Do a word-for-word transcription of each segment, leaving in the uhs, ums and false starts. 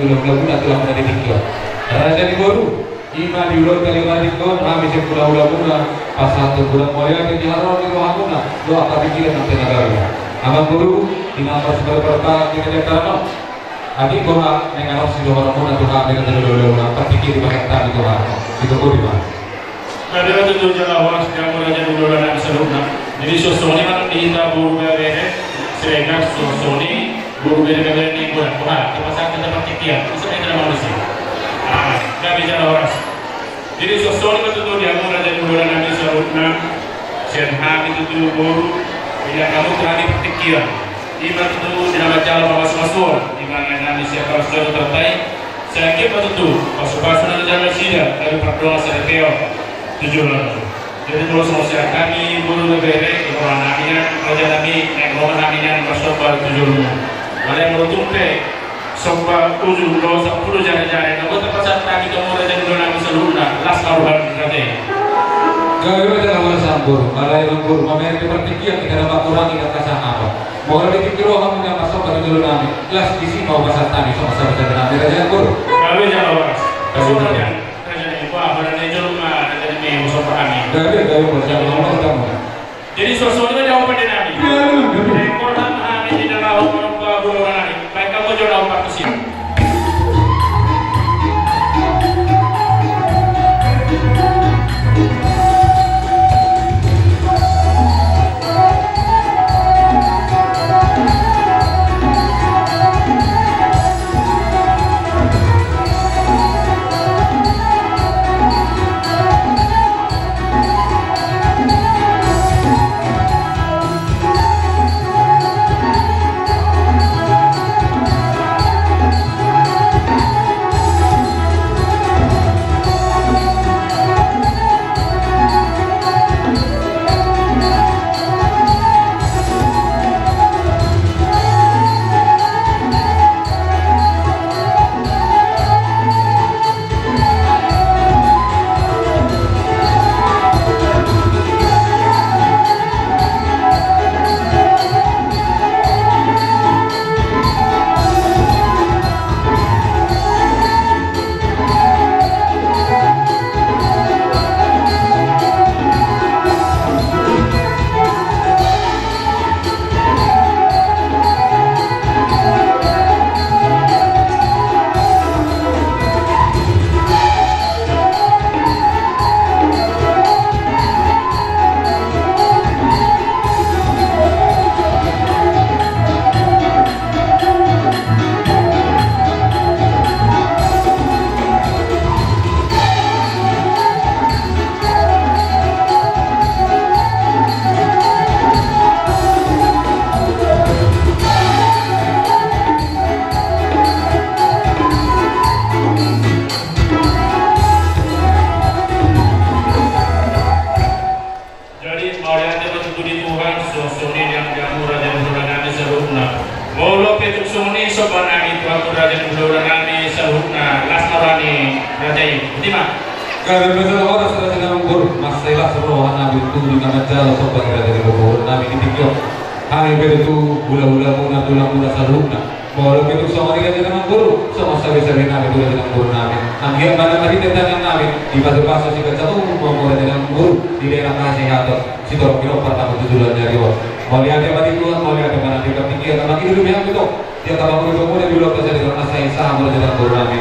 Hulahula muna, tulang muna di tingki on. Raja ni boru, ima di ulaon kali on, hami sian hulahula muna pasahathon godang mauliate di haroro ni roha muna dohot partingkian nang tenaga muna. Amang boru, di na marsiparpar di kerajaan on. Atik boha, naeng adong sidohonon muna tu hami raja ni hulahula muna, partingkian dipasahat hami tu hami. Sitopot i ma. Gabe ma tutu jala horas di hamu raja ni hulahula nami saluhutna. Jadi songon i ma di hita boru bere, Siregar, songon i boru bere, bere ni boru, boha, tapasahat hita partingkian. Bisa hita na mangusi. Ah, gabe jala horas. Jadi songon i ma tutu di hamu raja ni hulahula nami saluhutna. Sian hami tutu boru, ilaan hamu tu hami partingkian. Ima tutu di na manjalo pamasumasuon, ima nami sian pamasumasuon tu tartai. Sai anggiat ma tutu pasupasu na jalo nasida, gabe pardongan saripeon tu joloan on. Jadi molo songon sian hami boru bere, di roha nami nian, raja nami, naeng ro ma hami nian marsomba tu joloan on. Alai molo tung pe somba ujung do sampulu jari-jari, na boi tapasahat hami tu hamu raja ni hulahula nami saluhutna, las ma roha ni raja i. Gabe ma jala horas amang boru, alai amang boru, mamereng di partingkian, hita na mangurangi, dang sahapa. Molo di tingki roha muna marsomba tu joloan nami, las disi ma hupasahat hami songon sabe-sabe nami raja ni boru. Gabe jala horas. Gabe jala horas. Raja ni boru, raja ni joloan, raja ni muse pasahat hami. Gabe, gabe, gabe, jala horas. Jadi songon i ma di hamu pande nami. Gabe, gabe. Rekor hami di dalam hompa boru nami. Baik, hamu jolo na hompa tusi. Jadi mauliate ma tutu di Tuhan, songon i di hamu raja ni hulahula nami saluhutna. Molo pe tung songon i somba nami tu hamu raja ni hulahula nami saluhutna, las ma roha ni raja i. Botima. Gabe ma jala horas raja nami amang boru, mansai las roha nami tu di na manjalo somba ni raja ni hulahula nami di tingki on. Hami pe tutu hulahula muna, tulang muna saluhutna. Molo pe tung songon i raja nami amang boru, songon sabe-sabe nami tu raja nami amang boru nami. Anggiat ma na marhite tangan nami dipasupasu siganjang umur ma hamu raja nami amang boru, diberi hasehaton, sitorop pinompar hamu tu joloan ni ari on. Mauliate ma di Tuhan, mauliate ma nang di partingkian, na mangido-ido be hami tu angka pangula-pangula di ulaon pasahaton on, asa sahat ma raja nami amang boru nami,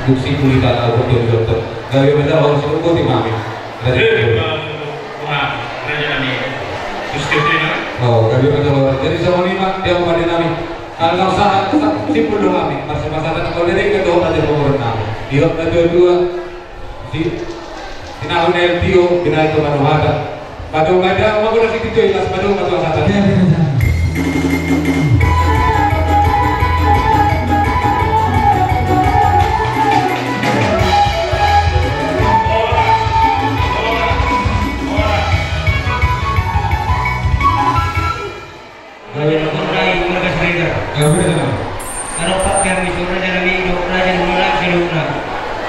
dung simpul hita na umur tu joloan on. Gabe ma jala horas, botima. Raja. Eh, ma, raja nami. Gusti Tina. Oh, gabe ma jala horas. Jadi songon i ma di hamu pande nami. Alana sahat, sa-, simpul do hami, marsipasahat hami, mauliate ma di hamu raja ni hulahula nami. Didok na tua-tua, di, di na hona tio, binahen tu manohata. Maduma da, magoda si tio, ilas maduma tu hasahatan. Gabe na horas di marga Siregar. Gabe na horas. Adong pe hami tu raja nami dohot raja ni hulahula nami saluhutna.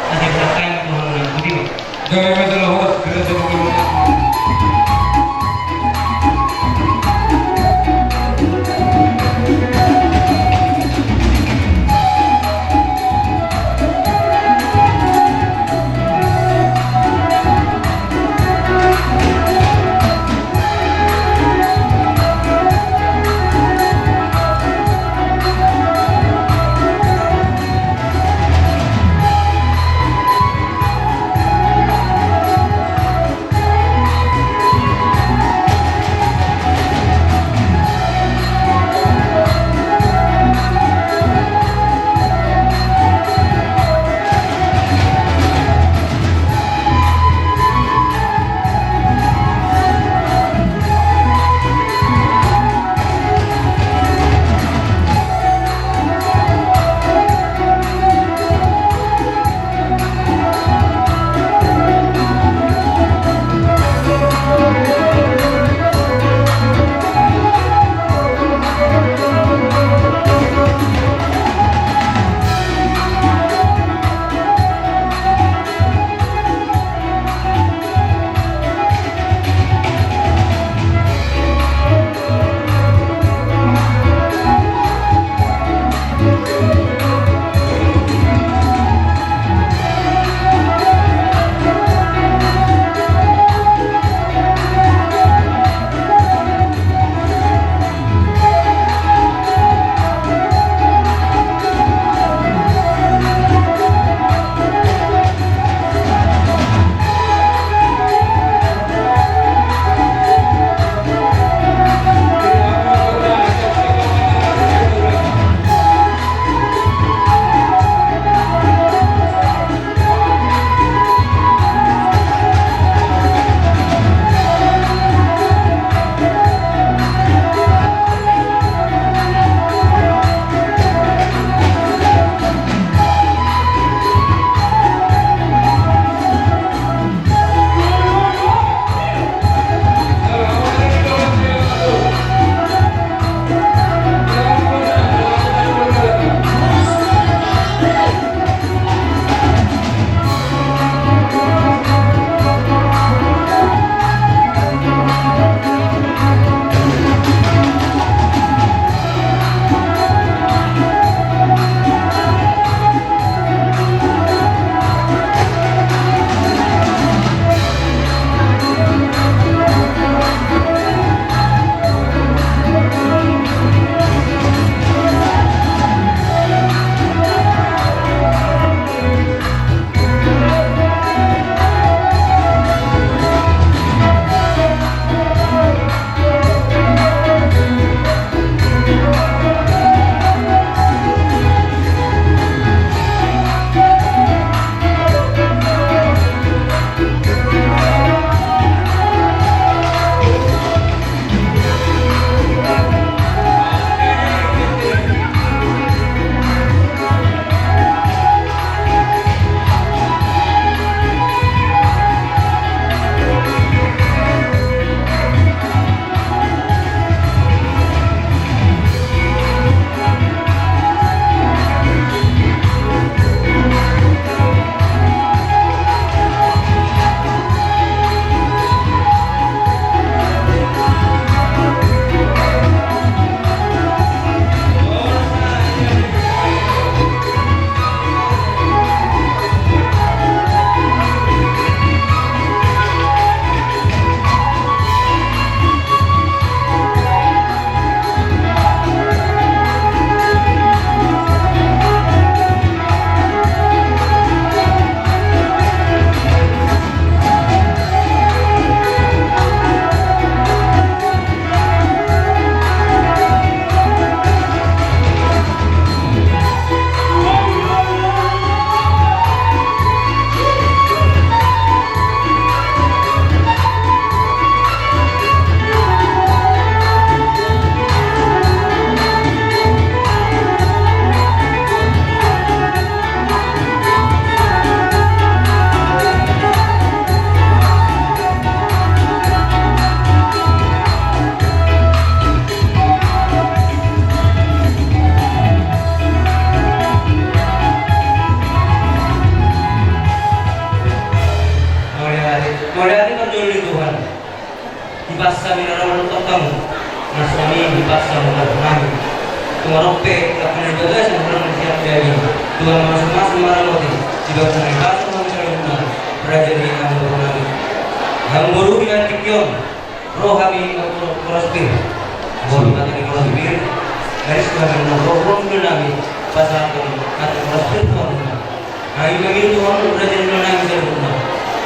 Asa berkah ma tu hamuna, botima. Gabe ma jala horas di raja ni hulahula nami. Asa ni rara ulok tongtong, na so nami di pasa mengadu nami. Tumorong pe, tapi na ibagas yang kurang siap jadi. Dua masuk-masuk marah roti, di bawah nami pasang nami sarung nami. Raja ni amang boru nami. Amang boru di nanti kion, roh kami boras pir. Boru kata di boras pir. Garis kami roh, roh nami. Pasang kami, kata boras pir, roh nami. Ai mangido tu hamu raja ni ulaon nami saluhutna.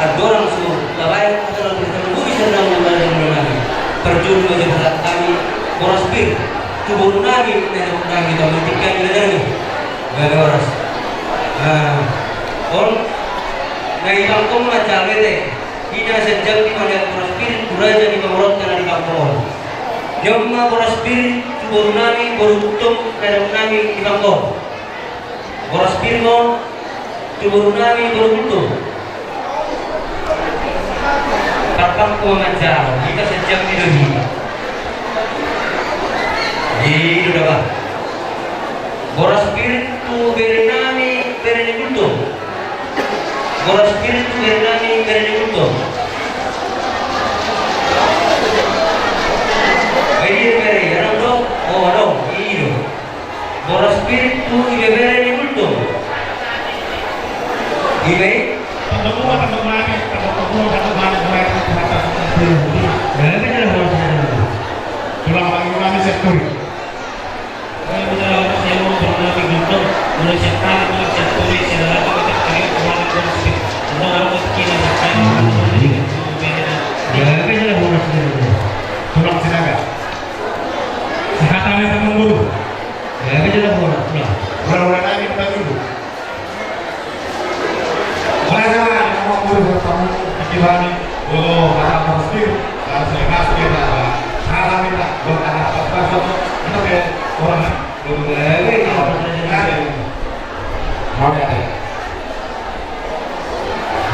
Andorang so labaen hata na bisa manggohi sandangmu raja ni ulaon nami. Parjolo ma jala hami boras pir tu boru nami na hinaholongan nami, tamu tingki nami na denggan. Gabe horas. Nah, on na i pangkon ma jalo ete. Ina sajanji ma na boras pir tu raja ni pamoruonta na di pangkon on. Nion ma boras pir tu boru nami boru Gultom na hinaholongan nami di pangkon. Boras pir ma on tu boru nami boru Gultom. Parpangkon ma jalo, hita sajanji do hita. I do daba. Boras pir tu bere nami bere ni Gultom. Boras pir tu bere nami bere ni Gultom. Ai dia bere, adong do? O, adong, i do. Boras pir tu ibebere ni Gultom. Ibe. Tulang Sinaga. Sehatan ya, Amang Boru. Ya, apa jelas bola? Bola-bola lagi kita dulu. Bola jalan, Amang Boru bertemu. Akibatnya, oh, kata Amang Boru. Kalau saya masuk ya, Pak. Salah minta. Gua kata apa-apa. Itu kayak orang. Mau ya.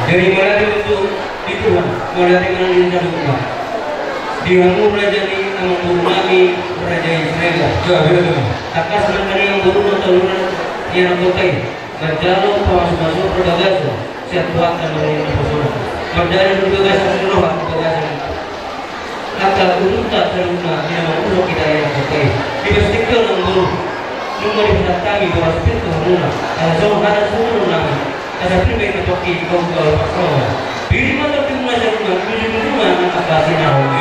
Jadi mauliate ma di Tuhan, mauliate ma di Tuhan. Di hamu raja ni amang boru nami, raja i Siregar. Tangkas nangkaning amang boru na taluran ni anak kota i manjalo pamasumasuon parbagason sian Tuhanta na marnini na pasona. Mandalani do bagasan ni roha, bagasan angka uhumta saluhutna, di na mangulahon hita i. Di bagasan i, amang boru, nunga dipasahat hami boras pir tu hamuna, asa songon hata sihundulan nami. Asa pir ma i na tongki, tongki parsaulian. Pir ma tongkimuna saluhutna, bujur-bujur ma angka sinaruna.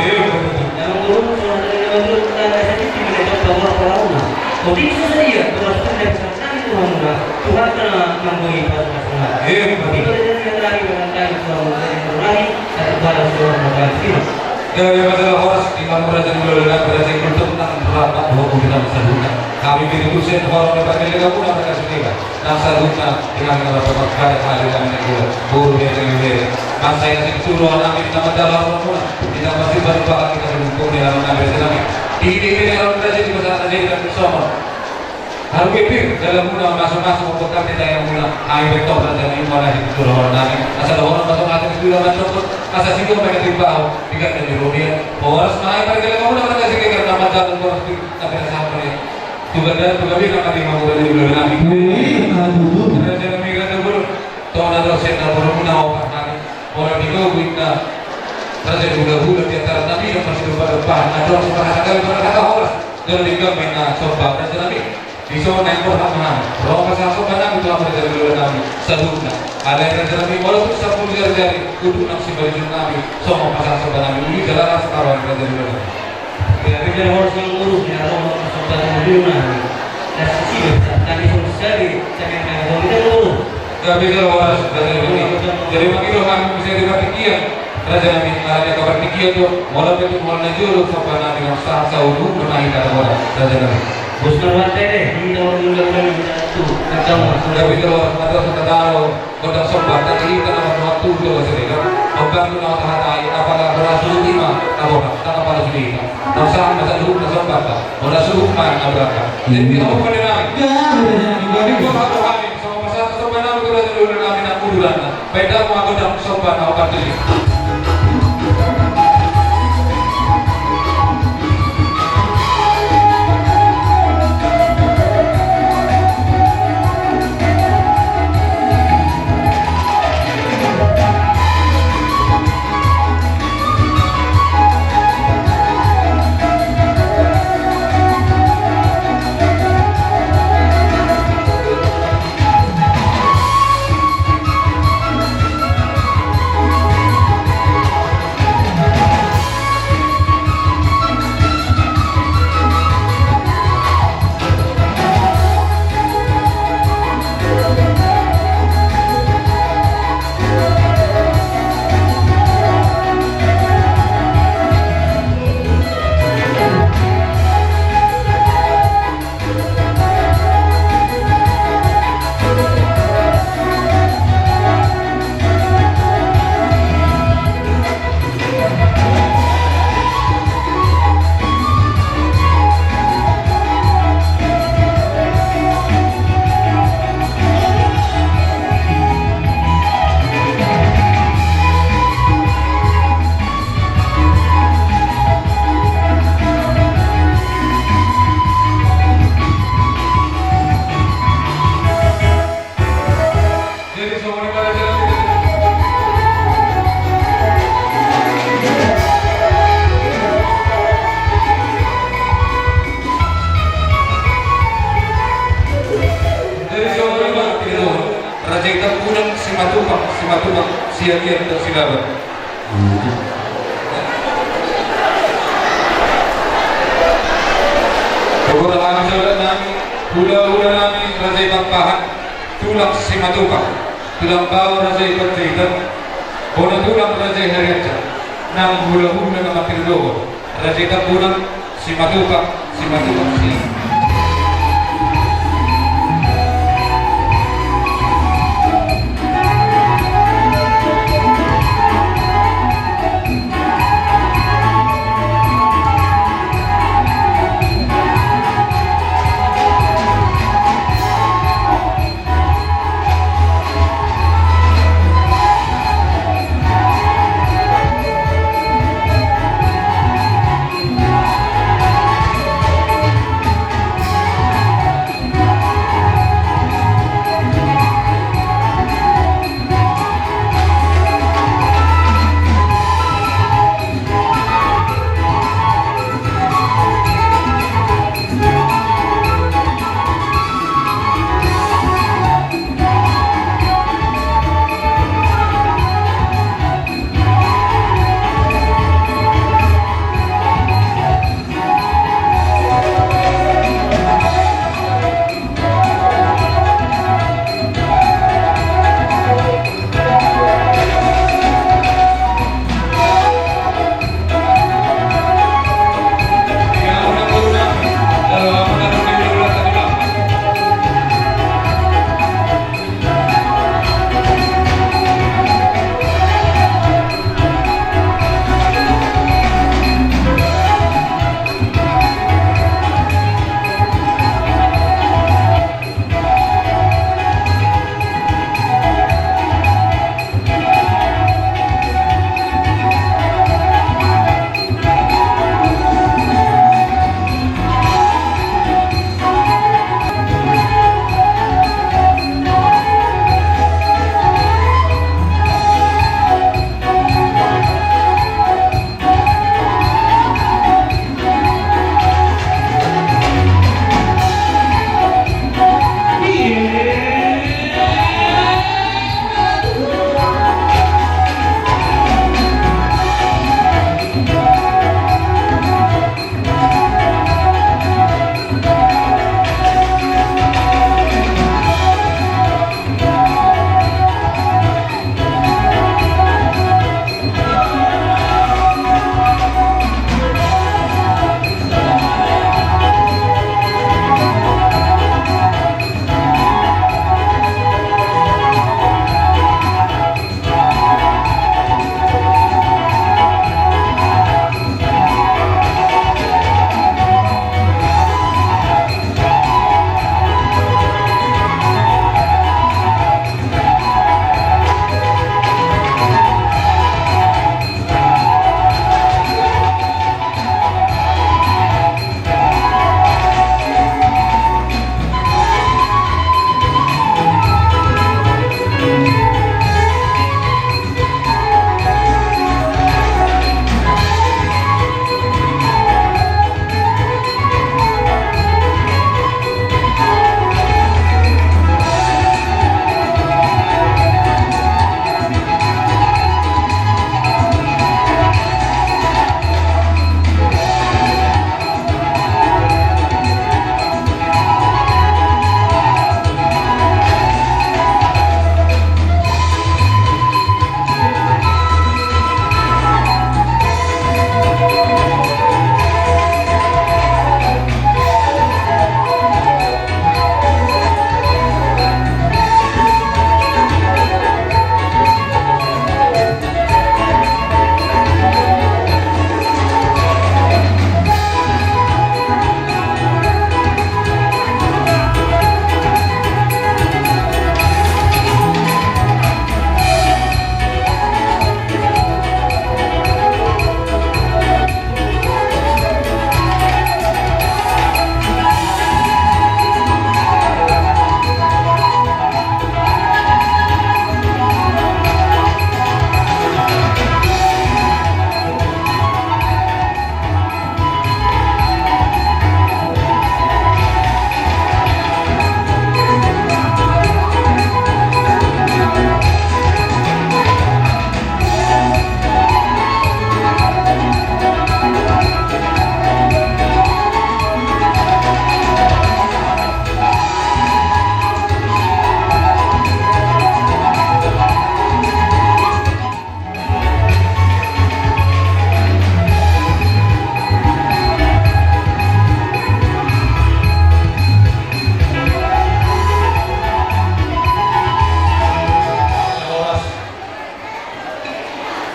Amang boru, songon hata ni na mangulahon hita i, asa pir ma i na tongki parsaulian. Otik so sadia boras pir na dipasahat nami tu hamuna, Tuhanta na manggohi pasupasuna. Otik so sadia boras pir na dipasahat nami tu hamuna, Tuhanta na manggohi pasupasuna. Gabe ma jala horas di hamu raja ni ulaon nami, raja i Gultom, nang rap dohot uduran saluhutna. Hami pir tu son horong ni pargellenganmuna marga Siregar. Nang saluhutna di hami na marpapakkada hali nami na dua boru di hami na dua. Mansai asing suru nami di nama dalam muna. Di nama si baru bakal kita dukung di nama nami raja nami. Di hita i di nama raja i di masa na jadi dan bersama. Haru pir dalanmuna, masuk-masuk, pokokna di dalanmuna. Ai betul raja nami, mauliate ma di Tuhan nami. Asa dohonon ma songon hata ni tulang na copot, asa sidung ma na timbau, di ganda ni rodia. Horas ma ai pargellenganmuna marga Siregar, na manjalo boras pir, tapi rasa apa ya? Tu ganda, tu gabir, na kami mau raja ni ulaon nami. Raja nami, raja boru. Tona do sian na borumuna opat nami. Molo di gogo inna raja ni hulahula di antara nami na marsidompadompahan na dorang so marhata gabe marhata horas. Jala denggan ma inna somba raja nami. Dison na ingkon hami, ro pasahat somba nami tu hamu raja ni ulaon nami saluhutna. Alai raja nami molo tung sampulu jarijari, udut nang simanjujung nami, songon pasahat somba nami uli jala rasa taroan raja ni ulaon nami. Gabe jala horas amang boru, di na ro ma pasahat somba nami. Gabe jala horas, jadi mangido hami bisa di partingkian. Raja nami, ala ni angka partingkian do, molo pe tung holan na jolo somba nami, nang sahat sahat uduhutna ma hita, raja nami. Bos marwante de, hita on mula-mula na hita tu, kata ma. Gabe jala horas, mata so tatalo. Gondang somba, tadi hita na marnoan tu Jawa Siregar. Ombang tu na tahatai, apala boras suhut i ma na boras, na apala suhut i ma. Na usaha ma saluhutna sombanta, boras suhut ma na berangkat. Jadi, hita mau pada nami. Jadi, buat apa kami, sama pasahat somba nami tu raja ni ulaon nami na uduranna. Baen damang gondang somba na opat tu i. Huhut hami saudara nami, hulahula nami Raja i Pakpahan, tulang Simatupang, tulang bao Raja i Panjaitan, bona tulang Raja i Harianja, nang hulahula na manghatai dohot Raja i Tambunan, Simatupang, Simatupang, Simatupang.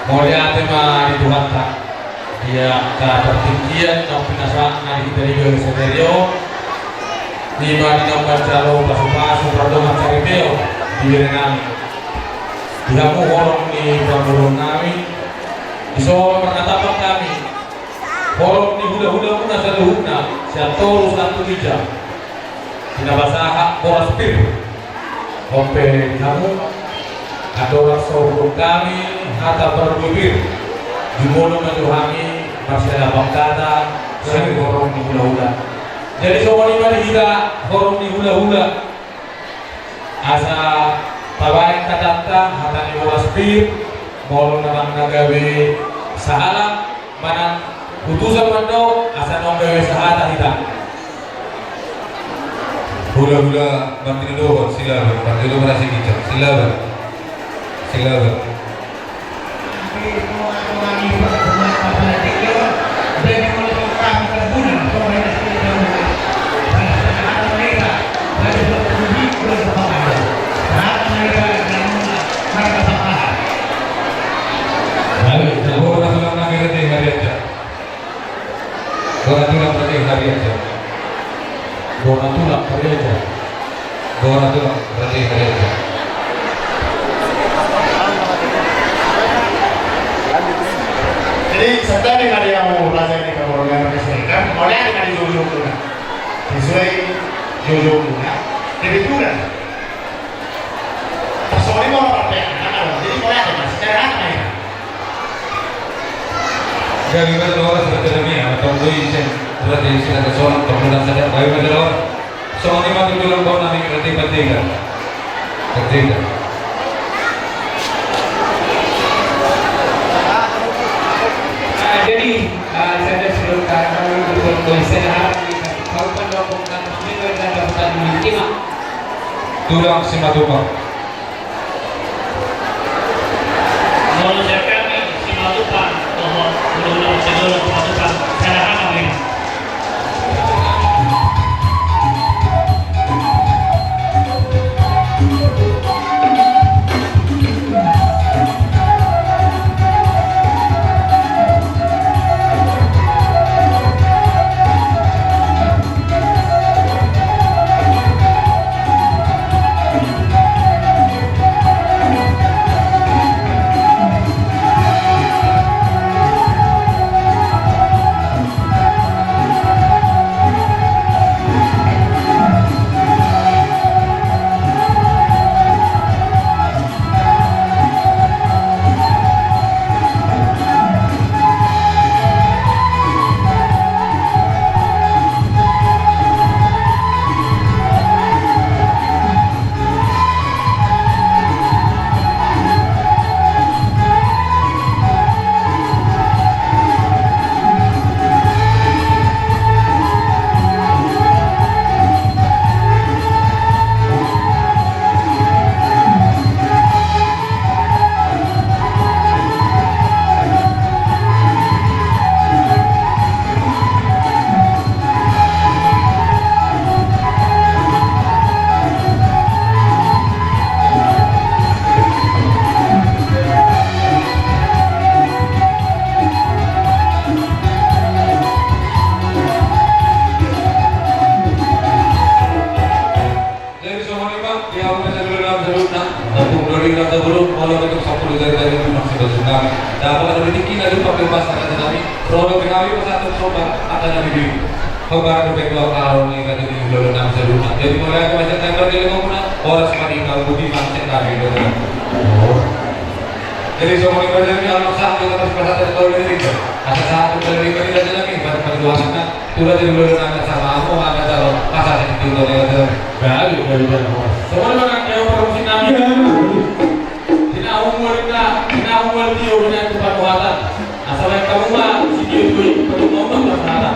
Mauliate ma di Tuhanta. Di angka partingkian naung pinasahatna di hita di bagasan sadari on, i ma di naung manjalo pasupasu pardongansaripeon di berenami, di hamu horong ni parboruonnami. Dison marnatap hami horong ni hulahulamuna saluhutna, sian toru sahat tu ginjang, di na pasahat boras pir. On pe di hamu, andorang so hudok hami hata parbue pir, jumolo ma jo hami marsiadapang hata sian horong ni hulahula. Jadi songon i ma di hita horong ni hulahula. Asa tabaen hatanta, hata ni boras pir, molo memang na gabe sahalak, manang utusan mandok, asa naung gabe sahata hita. Hulahula, martinodohon, silaban, martinodohon, silaban. Silaban. Bona tulang, bona tulang, bona tulang, bona tulang. Bona tulang, bona tulang, bona tulang. Jadi, setelah dari yang mau belajar di kampung yang mereka sendiri, kan, oleh ada di jojo kuna. Sesuai jojo kuna. Jadi, kurang. Songon i ma parpeakan, jadi mulai ate ma, secara apa ya? Gabe ma jala horas rajanami, atau tu isen raja isen ada songon pemuda sadar, gabe ma jala horas. Songon i ma tu tulang borunami raja Pardenggan. Pardenggan. Ah, jadi, ah, saya sudah katakan untuk kondisi hari ini, kau kan dua puluh enam seminggu dan dapat lima. Tulang Simatupang. Molo sian hami Simatupang, dohot hulahula Simatupang, sarahan hami. Jadi songon i ma, di hamu na saluhutna, ompung doli na saluhutna, molo tung sampulu jari-jari, memang sudah sudah. Dapot ada tingki na lupa bebas, rajanami. Ro do pe hami pasahathon somba, angka na bibi. Hombar do pe tu angka na bibi, rajanami, hulahula na saluhutna. Jadi molo ate ma sian hami pargellengonmuna, horas ma di hamu, boti ma sian hami, rajanami. Jadi songon i ma, rajanami, alai sahat do hami pasahat tu hulahula na bibi. Asa sahat tu hulahula na bibi, rajanami, patuduhonna. Tulang di hulahula nami, sama hamu, hamu jalo, masa sini di hulahula nami. Gabe, gabe, gabe. Songon i ma nang dia parmusik nami. Di na umur na, di na umur dia, di na tu panuhatan. Asa baen hamu ma, si dia tu, panuhatan, panuhatan.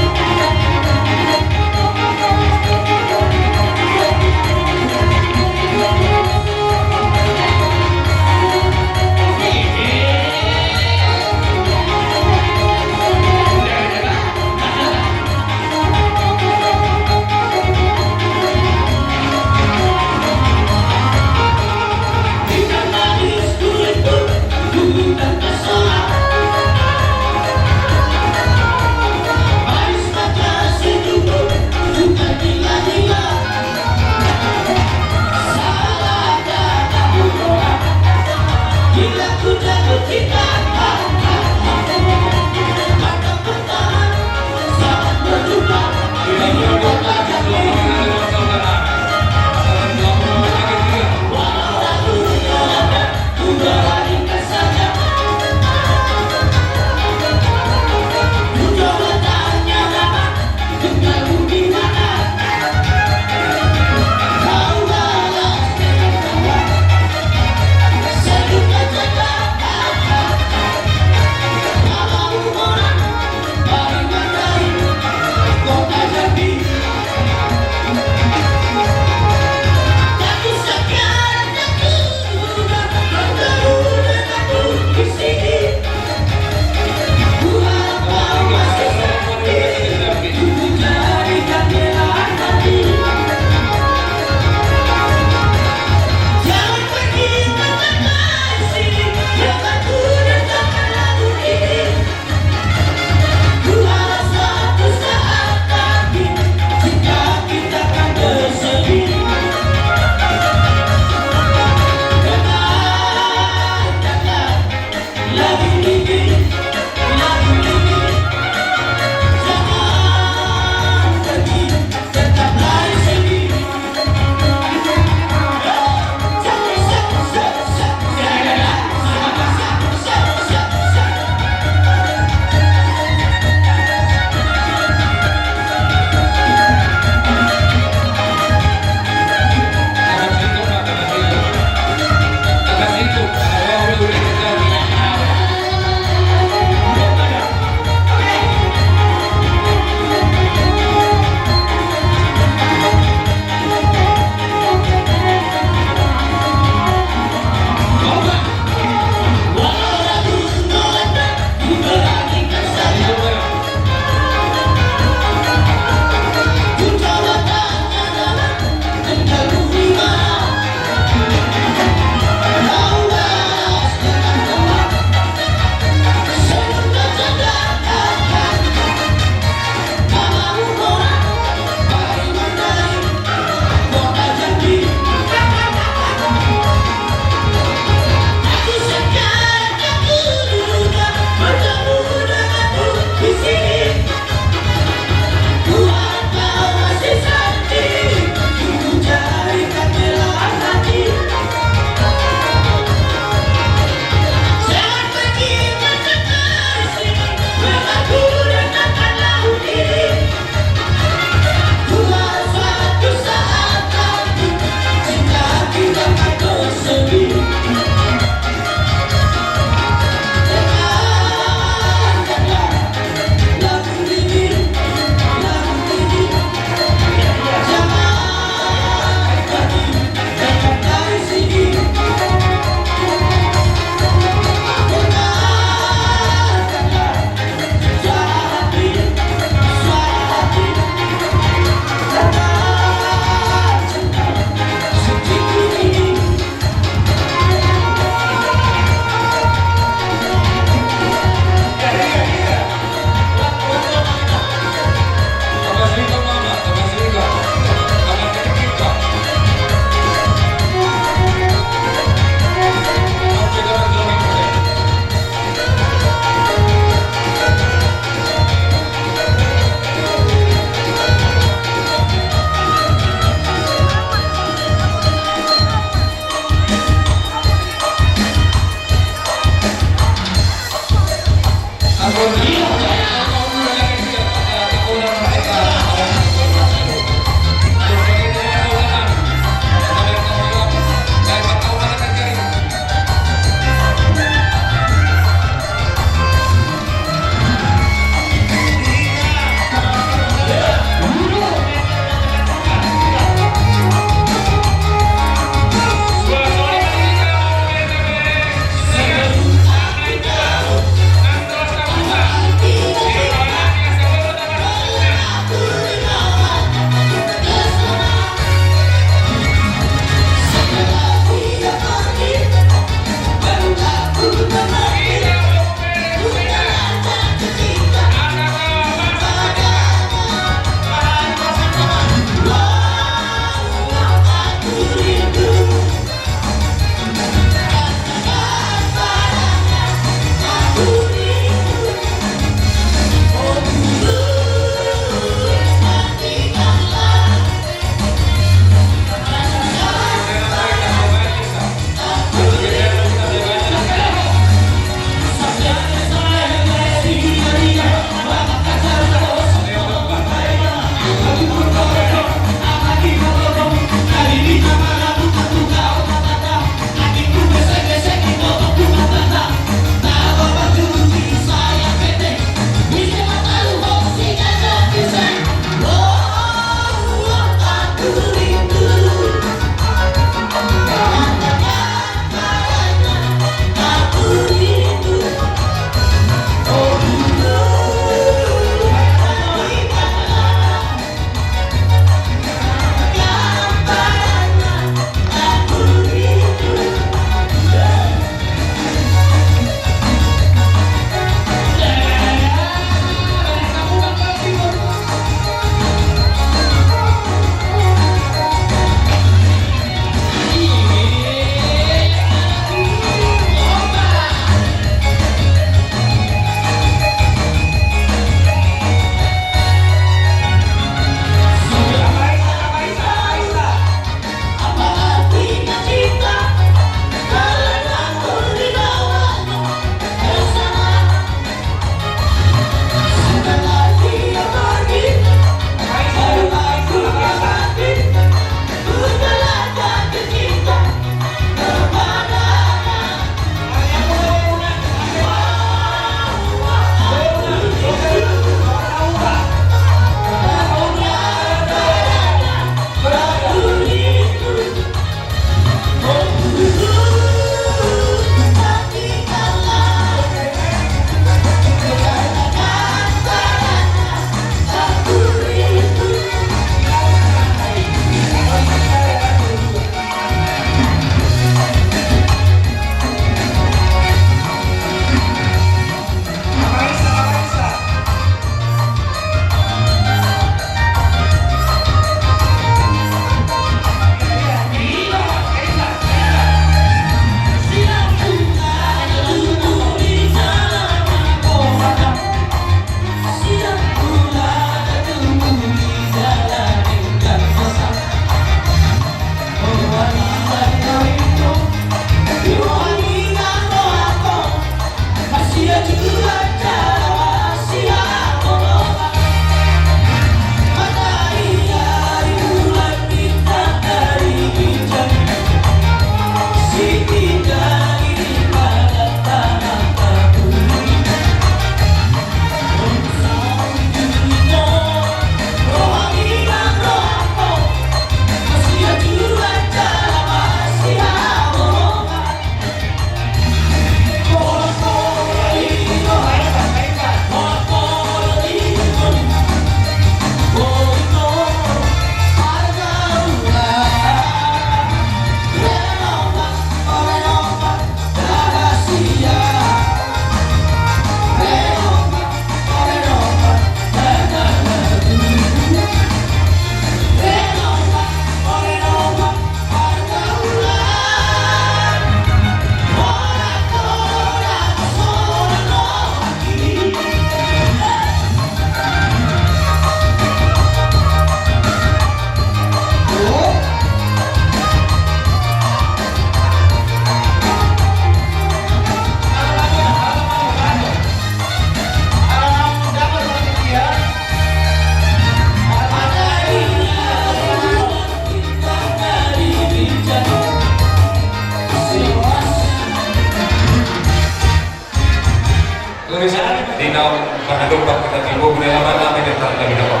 Panadompak kita timbo guna nama nami dan tanah nami dapat.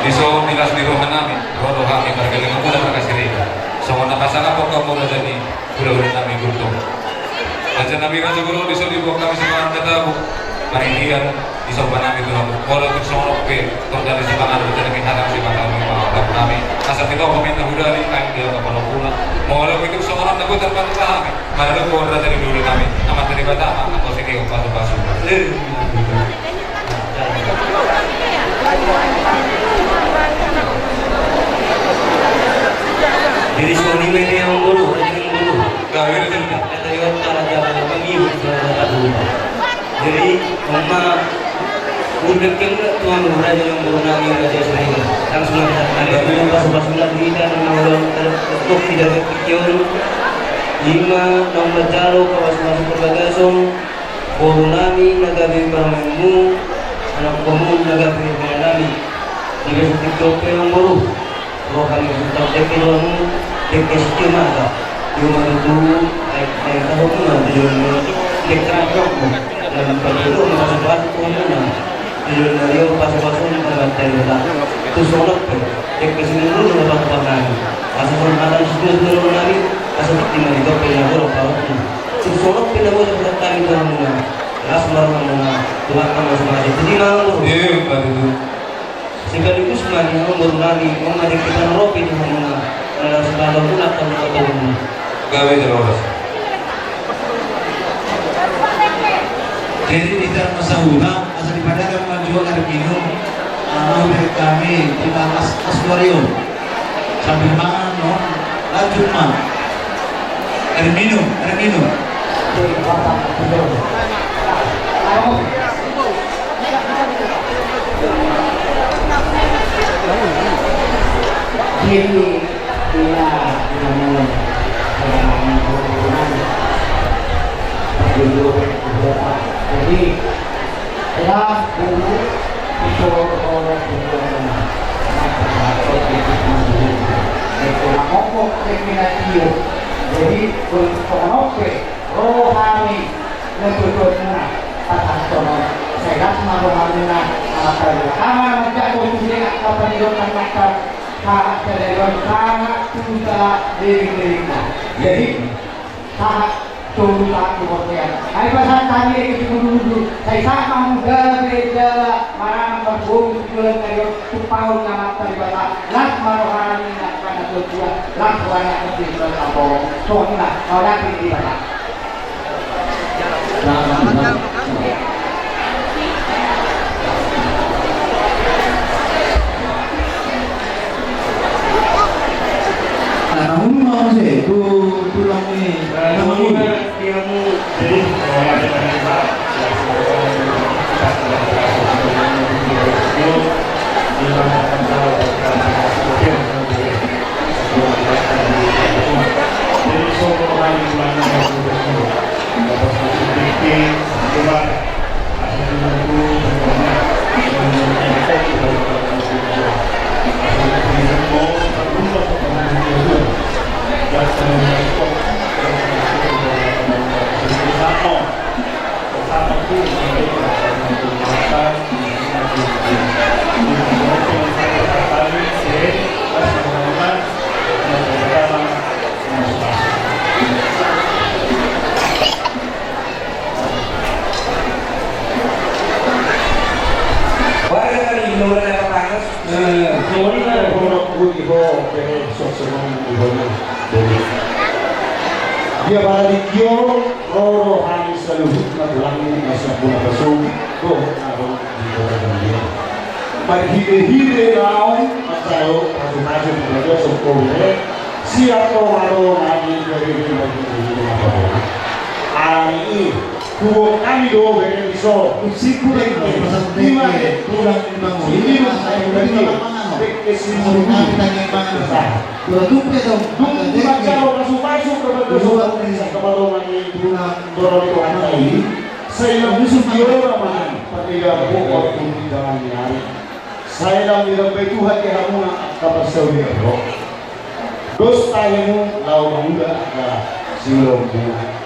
Di son di las di roha nami, rodo hami marga lima guna marga sirega. Songon na pasangan pokok mura jadi guna guna nami gurto. Raja nami raja guru di son di buah kami semangat katabu. Marindian di son panami Tuhan. Walau tu songon pe kau dari semangat kami hadang semangat kami. Asal kita pemerintah udah di kain dia kapal pula. Walau itu songon na gue terbantu kami. Maradophon raja ni dulu nami, Amanta Debata ma, anggo sini pasu-pasu. Jadi songon i ma dia, Amang Boru, raja ni Amang Boru. Jadi, Oma, udah kena tuan raja yang baru nami raja Israel. Langsung aja, ada yang pasu-pasu lagi, dan mau dong, ada kok tidak ada pikiran. Ima, naung manjalo pasu-pasu perbagason, boru nami na gabe parumaenmu, anak boru na gabe parumaen nami. Di besok TikTok pe, Amang Boru. Roha ni Sultan dengke domu, dengke sitio mata. Di rumah tutu, naik, naik tahu tu mana, di rumah, dengke terang terang tu. Dalam perlu, rumah sebuah tu mana. Di rumah dia, pas-pas tu, mana tadi lah. Tu songon pe, dengke sini dulu, rumah pas-pas nani. Asa songon mata sitio dulu nani, asa di mana di dope yang orang tahu tu. Tu songon pe, lagu sebuah tadi tu mana. Las marmana, Tuhan kamu semua. Jadi, Amang Boru. Iya, Pak, itu. Sekaligus ma di hamu boru nami, on ma dengke panoropi di hamuna, na laos bahen muna angka lupa tolongmu. Gabe jala horas. Jadi di dalam masa ulang, asa dipadakan ma jua air minum, ah, mau dari kami di Mas Aswario. Sambil mangan, no? Lanjut, Mang. Air minum, air minum. Jadi, ina, ina, jadi, Las boru, iso ora tujuanna. Jadi, songon on pe, roha ni na tujuanna, pasahat songon, sai las ma roha ni na, apa ya, ama manjak boru dia, apa dia, kan, maka, ha, jadi, kan, tujuan, jadi, jadi, jadi, Sahat, tolu sahat di bortean. Ai pasahat hami di bulu-bulu. Sai sahat ma muda bejala, marana marboru tujuan kayo, tupaun nama taribata. Las ma roha ni na kana tujuan, las roha ni na kecil bertambah. Songon i ma, roha ni di bata. Nah, namun mau sih, tu tulang ni, namun. Warga kali ini, warga apa panas? Eh, soalnya kalau gue di bawah, kayak sok-sokan di bawah. Dia balik yo, roro hari seluruh na tulang ini masuk guna besok, go, taruh di kota Gambir. Marhite-hite laon, mansai pasu-pasu, pembaca sokong, eh. Siap, Tomaro, nami, jadi, marhite-hite, apa, hari ini, Tubuh kami do bere di son. Usiku dek, di mana? Tulang di bangun. Ini mah saya udah tahu. Dek ke sini. Dua tupe dong. Dung di mana? Pasu-pasu ke bawah. Dua tupe. Kepala mani. Tulang. Dorong Tuhan lagi. Saya musuh di orang mana? Tapi dia pokok pun di dalam nyari. Sai lam dirembai Tuhan di hamuna angka parsaulian ro. Dos tahimu laho manguda angka siulaonmuna.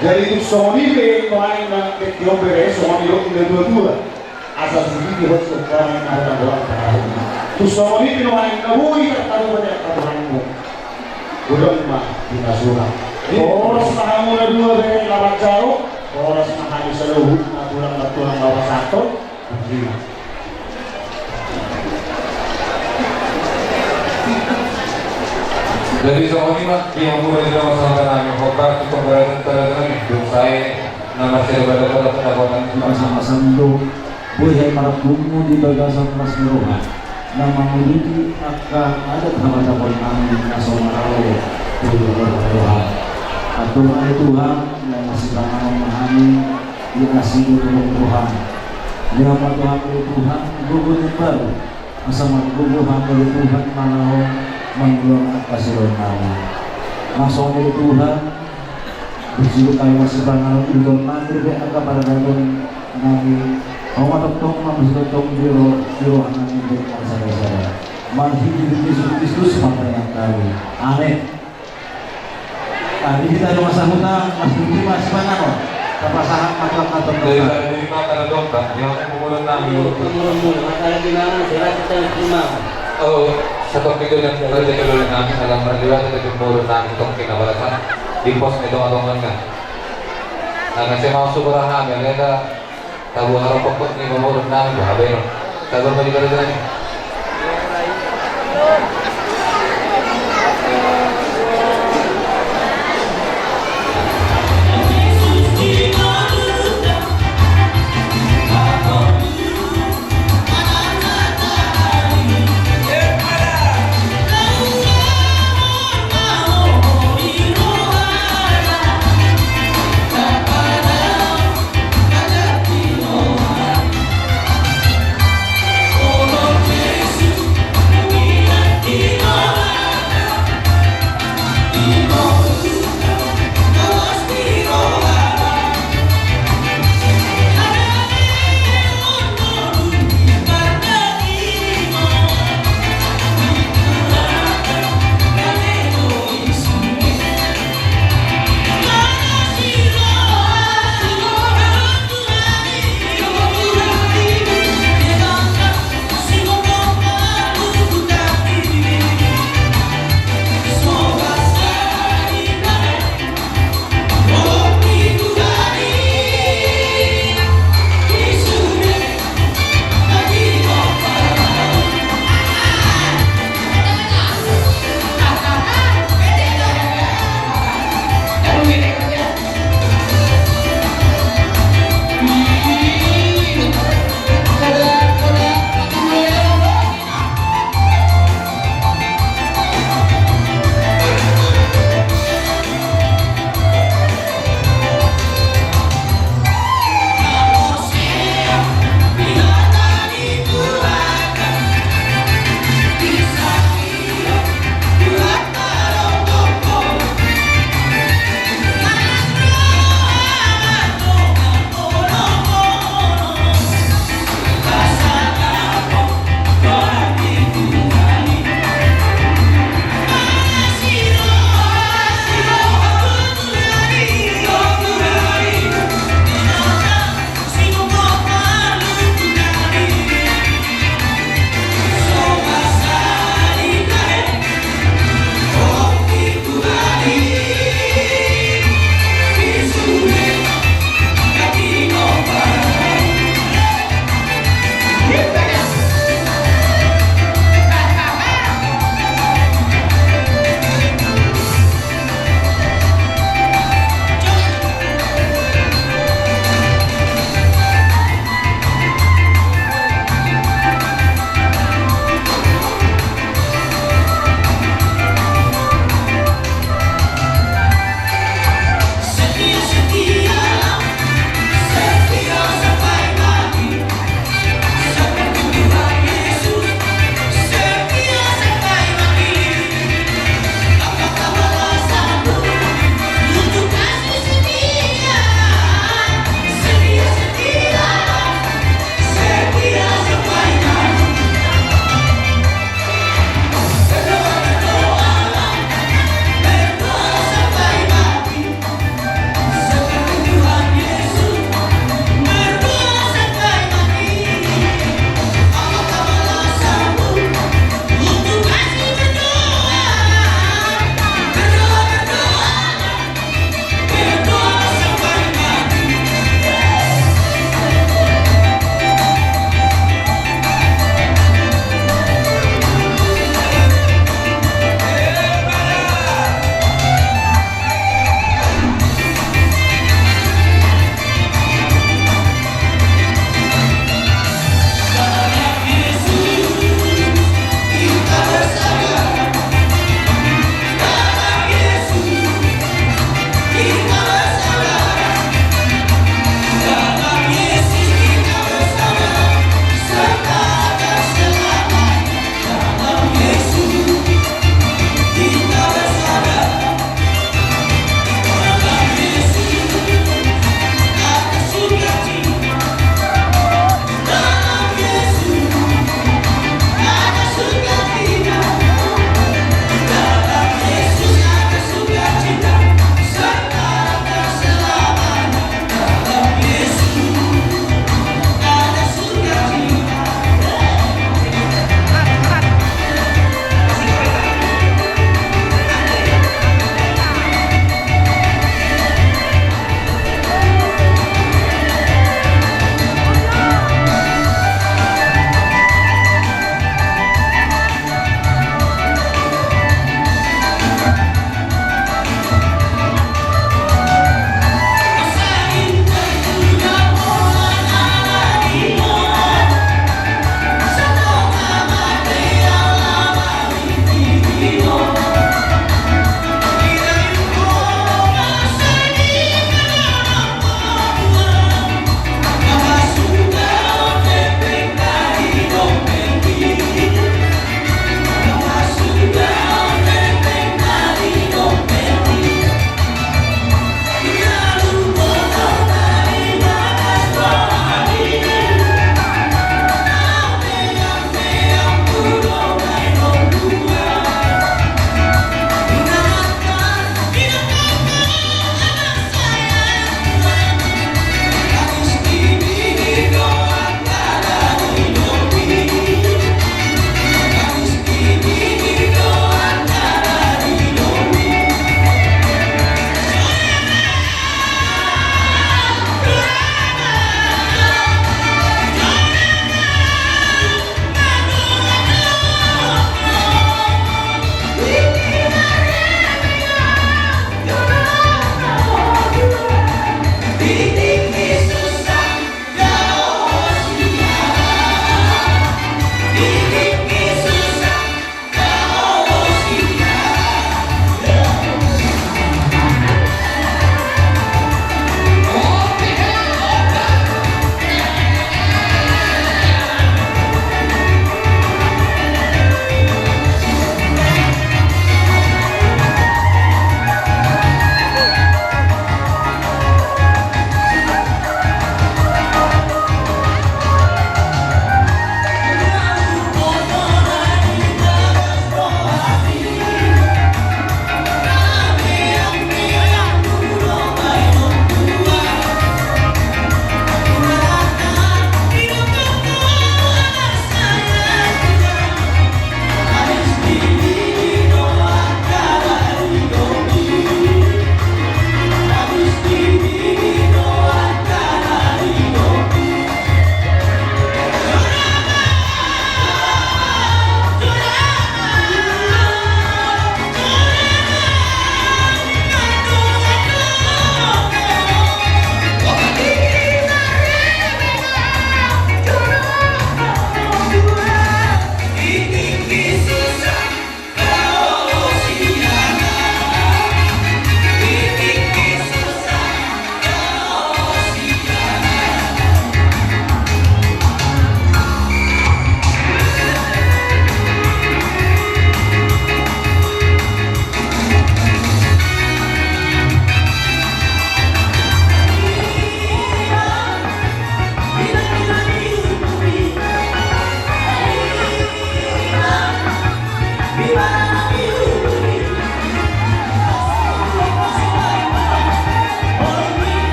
Jadi tung songon i pe nuaeng na tingki on bere, songon i do na dua-dua. Asa sudidi hot so tuaeng na hot anggo angka tahun. Tung songon i pe nuaeng na boi tartaruhon angka bohangmu. Godang ma di na surat. Horas ma hamu na dua bere na manjalo. Horas ma hami saluhutna tulang na tulang na pasahathon. Jadi songon i ma di hamu raja na masa angka nami, hombar tu pemberatan terakhir nami, dung sae nama saya pada pada pada pada. Sama-sama do. Boi hami marpungu di bagasan las ni roha na mangurupi angka adat habatahon nami na so maralo tu roha. Antong ale Tuhan, na masipanganon ma hami di asi ni tolong Tuhan. Dia ma Tuhan, ale Tuhan, gogo ni baru. Asa margogo hami ale Tuhan manaon mangulahon angka siron nami. Masuk ale Tuhan, Disi do hami masipanganon, ido nami be angka paradaton nami. Hamu ma tongtong ma masitongtong di roha nami be angka sada-sada. Marhite Jesus Kristus ma panghirim nami. Amen. Tadi hita do masa huta, mas hita masipanganon. Tapasahat ma tu angka tongtong. Dari tadi lima kada domba, yang aku mulai nami. Mulai, mulai, maka lagi mana, surat kita terima. Oh, satu video yang mulai dari dulu nami, dalam berliwat dari mulai nami, tongkin apa kan? Di pos itu atau enggak? Nang asa mau subur aha, bela da tabu haro pokok ni mamurun nang, bah, bela. Tabu ma di bela ni.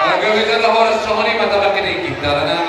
Anggo bicara horas songon i ma tabahen i, karena